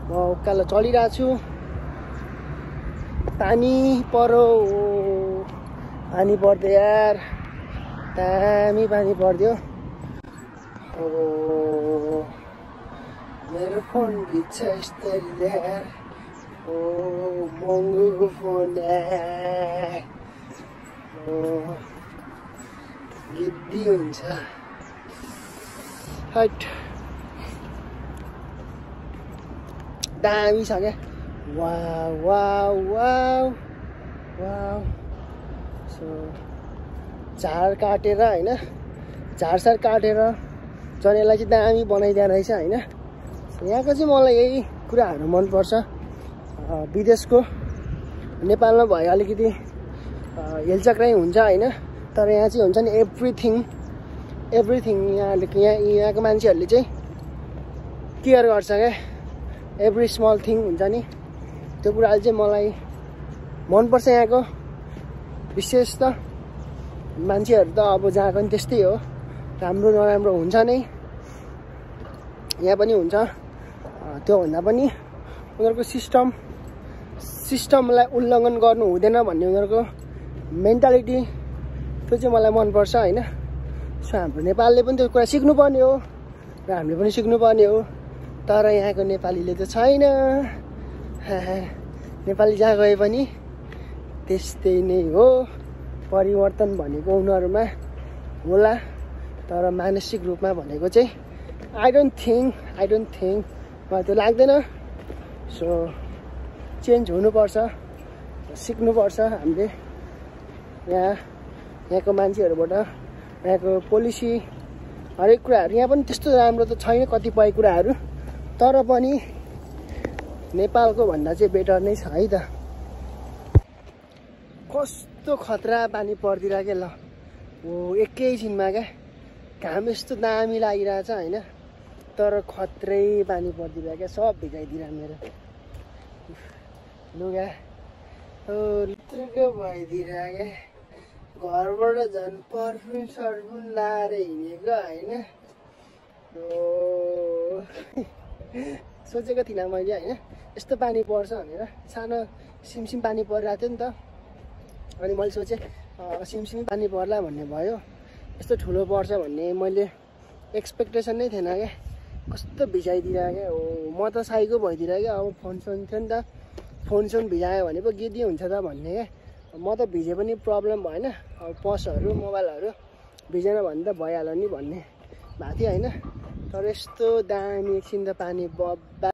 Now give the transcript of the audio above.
म उकालो चलिरहेको छु। पानी पर्यो, पानी पर्यो यार, दामी पानी पर्यो। मेरो फोन भिज्छ यस्तरी यार, महँगोको फोन यार, गिद्दी हुन्छ। हट, दामी छ क्या। Wow wow wow wow. So झार काटेर होइन, झारसार काटेर जनेलाई चाहिँ दामी बनाइदिएको रहेछ होइन। यहाँको चाहिँ मलाई यही कुराहरू मनपर्छ। विदेशको नेपालमा भयो अलिकति हेलचक्राइ हुन्छ होइन, तर यहाँ चाहिँ हुन्छ नि एभ्रिथिङ यहाँको मान्छेहरूले चाहिँ केयर गर्छ क्या। एभ्री स्मल थिङ हुन्छ नि, त्यो कुराले चाहिँ मलाई मनपर्छ यहाँको। विशेष त मान्छेहरू त अब जहाँको नि त्यस्तै हो, राम्रो नराम्रो हुन्छ नै, यहाँ पनि हुन्छ। त्योभन्दा पनि उनीहरूको सिस्टमलाई उल्लङ्घन गर्नु हुँदैन भन्ने उनीहरूको मेन्टालिटी, त्यो चाहिँ मलाई मनपर्छ होइन। सो हाम्रो नेपालले पनि त्यो कुरा सिक्नुपर्ने हो र हामीले पनि सिक्नुपर्ने हो, तर यहाँको नेपालीले त छैन। नेपाली जहाँ गए पनि त्यस्तै नै हो। परिवर्तन भनेको उनीहरूमा होला, तर मानसिक रूपमा भनेको चाहिँ आई डोन्ट थिङ्क मलाई त्यो लाग्दैन। सो चेन्ज हुनुपर्छ, सिक्नुपर्छ हामीले यहाँको मान्छेहरूबाट। यहाँको पोलिसी हरेक कुराहरू यहाँ पनि त्यस्तो राम्रो त छैन कतिपय कुराहरू, तर पनि नेपालको भन्दा चाहिँ बेटर नै छ है त। कस्तो खतरा पानी परिदिरहेको ल, एकैछिनमा क्या। घाम यस्तो दामी लागिरहेछ होइन, तर खत्रै पानी परिदिरहेको क्या। सब भिजाइदिएर मेरो लुगा लुत्रुको भइदिरहेको क्या। घरबाट झन् परफ्युम लाएर हिँडेको होइन। सोचेको थिइनँ मैले होइन यस्तो पानी पर्छ भनेर। सानो सिमसिम पानी परिरहेको थियो नि त, अनि मैले सोचेँ सिमसिम पानी पर्ला भन्ने भयो। यस्तो ठुलो पर्छ भन्ने मैले एक्सपेक्टेसन नै थिएन क्या। कस्तो भिजाइदिरहेको क्या। म त साइको भइदिरहेको क्या। अब फोनसोन थियो नि त, फोनसोन भिजायो भने पो गिद्दी हुन्छ त भन्ने क्या। म त भिजे पनि प्रब्लम भएन, अब पर्सहरू मोबाइलहरू भिजेन भने त भइहाल्यो नि भन्ने भएको थियो होइन। तर यस्तो दामी एकछिन त पानी